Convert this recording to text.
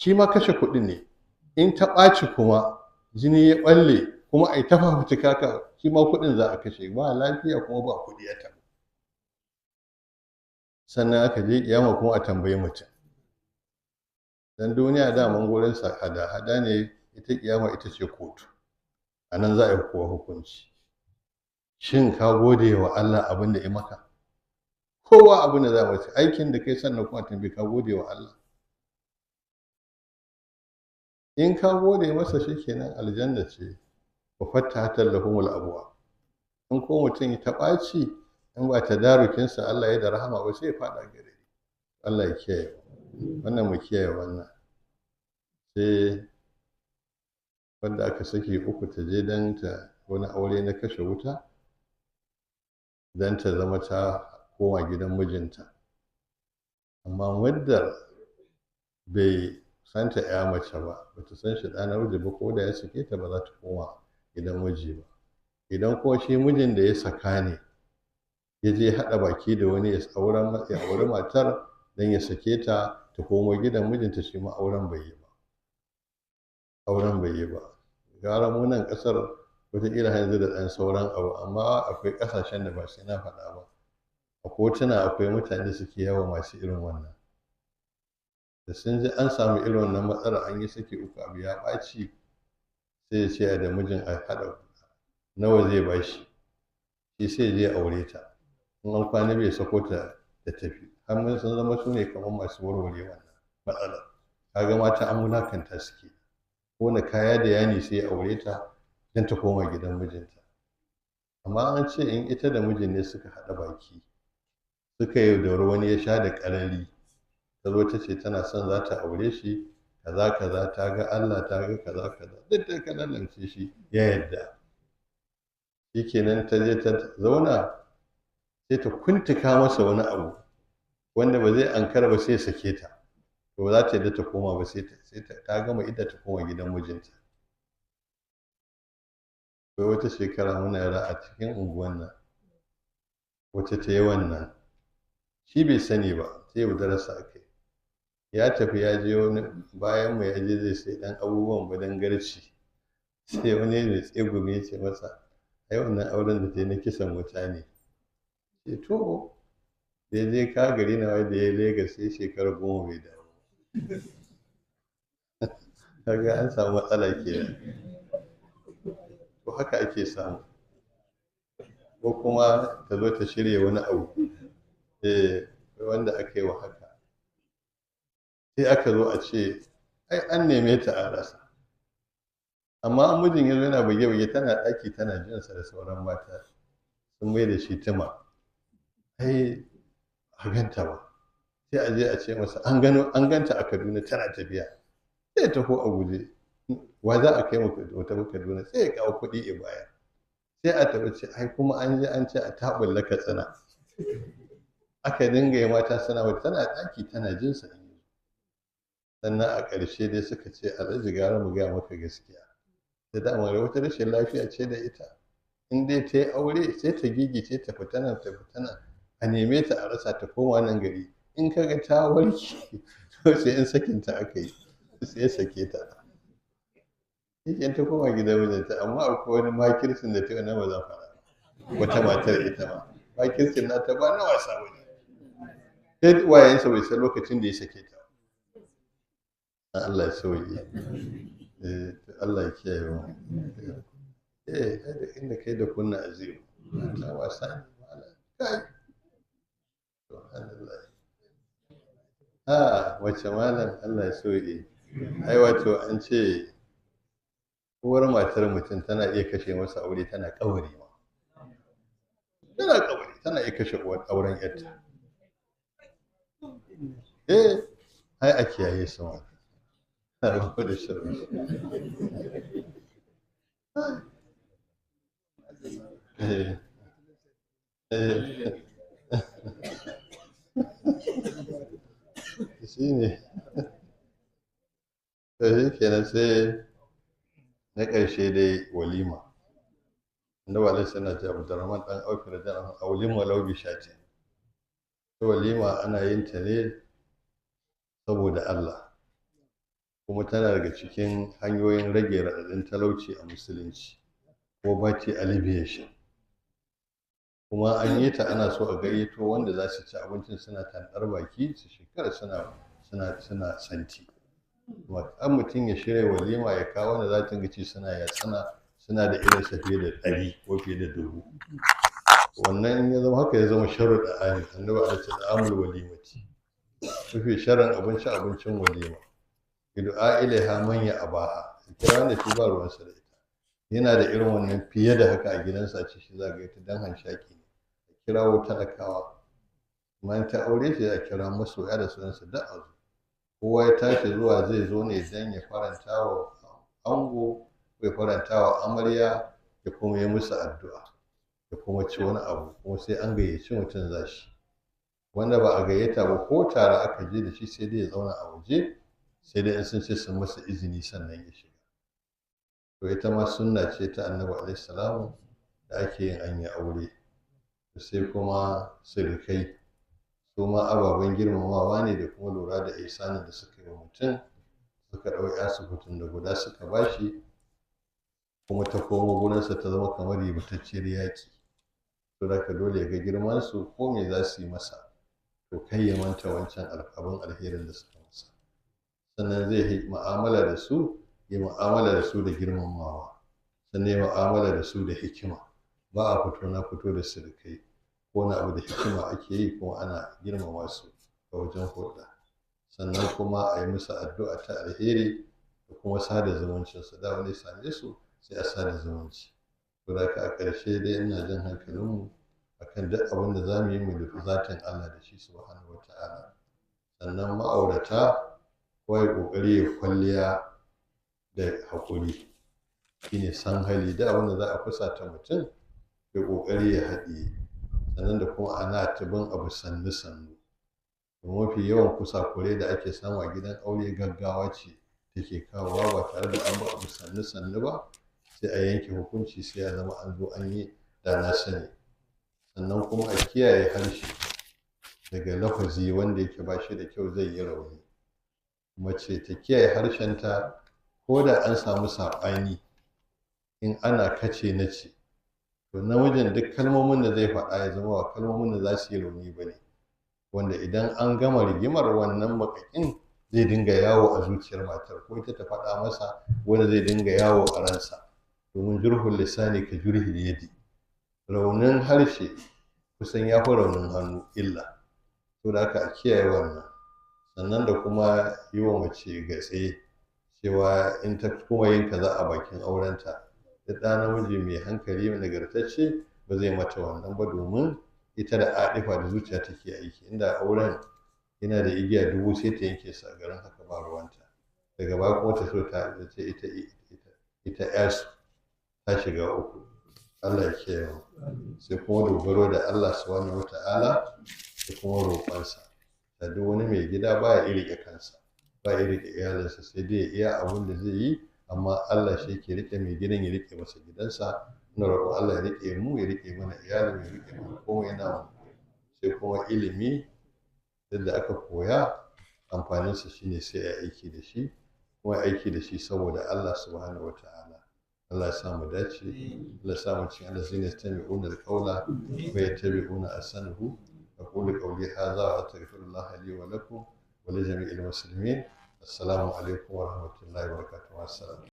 Shi ma kashe kuɗi ne. In ta ɓaci kuma jini ya ɓalle kuma a yi ta fafutuka ka, shi ma kuɗin za a kashe, ba lafiya kuma ba kuɗi ya taɓa. Sannan aka je kiyama kuma a tambayi mutum. Dan duniya daman gurin sa hada-hada ne, ita kiyama ita ce kotu. A nan za a yi kowa hukunci. Shin ka gode wa Allah abin da ya maka? Kowa abin da za mu ci, aikin da kai sannan kuma tambayi ka gode wa Allah. In ka gode masa shikenan aljanna ce, wa fattahatan lahumul abwa. In ko mutum ta ɓaci, in ba ta darukinsa Allah ya da rahama ba sai ya faɗa gare. Allah ya kiyaye. Wannan mu kiyaye wannan. Sai wanda aka saki uku ta je don ta wani aure na kashe wuta, don ta zama ta koma gidan mijinta. Amma muddar bai san ta ya mace ba, bata san shi ɗa namiji ba, ko da ya sake ta ba za ta koma gidan miji ba. Idan ko shi mijin da ya saka ne ya je haɗa baki da wani ya auri matar don ya sake ta ta komo gidan mijinta, shi ma auren bai yi ba. Auren bai yi ba. Gara mu nan ƙasar wataƙila yanzu da ɗan sauran abu, amma akwai ƙasashen da ba sai na faɗa ba. A kotuna akwai mutane suke yawa masu irin wannan. Da sun ji an samu irin wannan matsala, an yi saki uku, abu ya ɓaci, sai ya ce da mijin a haɗa nawa zai ba shi, shi sai je aure ta. In an kwana bai sako ta da tafi. Har mun sun zama su ne kamar masu warware wannan matsalar. Kaga mata an wulakanta suke. Ko na kaya da yani sai ya aure ta don ta koma gidan mijinta. Amma an ce in ita da mijin ne suka haɗa baki, suka yaudari wani ya sha da ƙarari, ta zo ta ce tana son za ta aure shi, kaza kaza, ta ga Allah, ta ga kaza kaza, duk da ka lalace shi ya yarda. Shikenan ta je ta zauna, sai ta kuntuka masa wani abu wanda ba zai ankara ba sai ya sake ta. To ba za ta yarda ta koma ba sai ta gama idda ta koma gidan mijinta. Akwai wata shekara muna yara a cikin unguwan nan, wata ta yi wannan. Shi bai sani ba, sai yaudararsa aka yi. Ya tafi ya je wani bayan mu ya je zai sai ɗan abubuwan badangarci. Sai wani mai tsegumi ya ce masa, ai wannan auren da ta yi na kisan wuta ne. Ce to, da ya je ka gari na wai da ya Legas sai shekara 10 bai dawo. Kaga an samu matsala kenan. To haka ake samu. Ko kuma ta zo ta shirya wani abu, wanda aka yi wa haka. Sai aka zo a ce, ai an neme ta a rasa. Amma mijin ya zo yana buge-buge, tana ɗaki tana jinsa da sauran mata. Sun mai da shi tuma. Ai, a ganta ba. Sai a je a ce masa, an ganta a Kaduna tana tafiya. Sai ya taho a guje. Wa za a kai mu wata Kaduna? Sai ya kawo kuɗi ya bayar. Sai a tafi ce, ai kuma an je an ce a taɓulla Katsina. Aka dinga yi mata suna wata tana ɗaki tana jinsa. Sannan a ƙarshe dai suka ce, Alhaji gara mu gaya maka gaskiya. Da dama wata rashin lafiya ce da ita. In dai ta yi aure sai ta gigice ta fita nan ta fita nan. A neme ta a rasa ta koma nan gari. In ka ga ta warke to sai in sakinta aka yi, sai ya sake ta. Shikenan ta koma gidan mijinta, amma akwai wani makircin da ta yi na ba zan faɗa. Wata matar ita ma. Makircin nata ba na wasa ba ne. Sai wayansa bai san lokacin da ya sake ta. Allah ya sauke. Allah ya kiyaye mu. Inda kai da kunna azim. Ta wasa ne malam. Kai. Subhanallah. Ah, wace malam Allah ya sauke. Ai wato an ce uwar matar mutum tana iya kashe masa aure tana kabari ma. Tana kabari, tana iya kashe uwar auren yarta. Ai a kiyaye su ma. Da shirin. Shi ne. To shi kenan sai na ƙarshe dai walima. Annabi alaihi salatu wasallam Abdurrahman ɗan Auf radiyallahu anhu walima walau bi shati. Walima ana yin ta ne saboda Allah. Kuma tana daga cikin hanyoyin rage raɗaɗin talauci a musulunci, poverty alleviation. Kuma an yi ta ana so a gayyato wanda za su ci abincin suna tanɗar baki su shekara suna santi. Kuma kan mutum ya shirya walima ya kawo wanda za ta ci suna yatsuna suna da irinsa fiye da 100 ko fiye da 1000. Wannan in ya zama haka ya zama sharru da amin. Annabi alaihi ta'amul walimati. Mafi sharrin abinci abincin walima. Du'a ilaiha man ya abaha. Kira wanda shi ba ruwansa da ita. Yana da irin wannan fiye da haka a gidansa a ce shi za ga ita dan hanshaki ne. A kirawo talakawa. Amma in ta aure shi a kira masoya da sunansa duk a zo. Kowa ya tashi zuwa zai zo ne dan ya faranta wa ango ko ya faranta wa amarya ya kuma yi musu addu'a ya kuma ci wani abu, kuma sai an gayyaci mutum za shi. Wanda ba a gayyata ba ko tare aka je da shi sai dai ya zauna a waje, sai dai in sun ce sun masa izini sannan ya shiga. To ita ma sunna ce ta Annabi alaihi salamu da ake yin an yi aure. Sai kuma surukai, su ma ababen girmamawa ne da kuma lura da ihsanin da suka yi wa mutum, suka ɗau 'ya sukutun da guda suka bashi, kuma ta komo gurinsa ta zama kamar ribatacciyar yaƙi. To da haka dole ya ga girmansu ko me za su yi masa, to kai ya manta wancan abin alherin da suka masa. Sannan zai yi mu'amala da su, ya mu'amala da su da girmamawa, sannan ya mu'amala da su da hikima. Ba a fito na fito da surukai, ko wani abu da hikima ake yi kuma ana girmama su a wajen hulɗa. Sannan kuma a yi musu addu'a ta alheri da kuma sada zumuncinsu. Da wani same su sai a sada zumunci. To da haka a ƙarshe dai ina jan hankalinmu akan duk abin da za mu yi mu nufi zatin Allah da shi subhanahu wa ta'ala. Sannan ma'aurata kowa ya ƙoƙari ya kwalliya da haƙuri. Shine san hali, duk abin da za a fusata mutum ya ƙoƙari ya haɗiye. Sannan da kuma ana ta bin abu sannu sannu. Mafi yawan kusakurai da ake samu a gidan aure gaggawa ce take kawowa ba tare da an bi abu sannu sannu ba, sai a yanke hukunci sai ya zama an zo an yi da na sani. Sannan kuma a kiyaye harshe daga lafazi wanda yake ba shi da kyau zai yi rauni. Mace ta kiyaye harshenta ko da an samu saɓani in ana kace na ce. To namijin duk kalmomin da zai faɗa ya zama ba kalmomin da za su yi rauni ba ne. Wanda idan an gama rigimar wannan makakin zai dinga yawo a zuciyar matar ko ita ta faɗa masa wanda zai dinga yawo a ransa. Domin jurhul lisani ka jurhil yadi. Raunin harshe kusan ya fi raunin hannu illa. To da haka a kiyaye wannan. Sannan da kuma yi wa mace gatse cewa in ta kuma yin kaza a bakin aurenta, duk ɗa namiji mai hankali mai nagartacce ba zai mata wannan ba, domin ita da aɗifa da zuciya take aiki. Inda auren yana da igiya 1000 sai ta yanke su a garin haka ba ruwanta. Daga baya kuma ta so ta ce ita ƴa ta shiga uku. Allah ya kiyaye mu. Sai kuma dogaro da Allah subhanahu wa ta'ala da kuma roƙonsa. Da duk wani mai gida baya iya riƙe kansa, baya iya riƙe iyalinsa, sai dai ya iya abin da zai yi, amma Allah shi yake riƙe mai gidan ya riƙe masa gidansa. Ina roƙon Allah ya riƙe mu, ya riƙe mana iyalin, ya riƙe mana komai namu. Sai kuma ilimi yadda aka koya amfaninsa shine sai a aiki da shi, kuma aiki da shi saboda Allah subhanahu wa ta'ala. Allah ya sa mu dace, Allah ya sa mu cikin allazina yastami'una al-qawla wa yattabi'una ahsanahu. أقول قولي هذا وأستغفر الله لي ولكم ولجميع المسلمين. السلام عليكم ورحمة الله وبركاته. والسلام.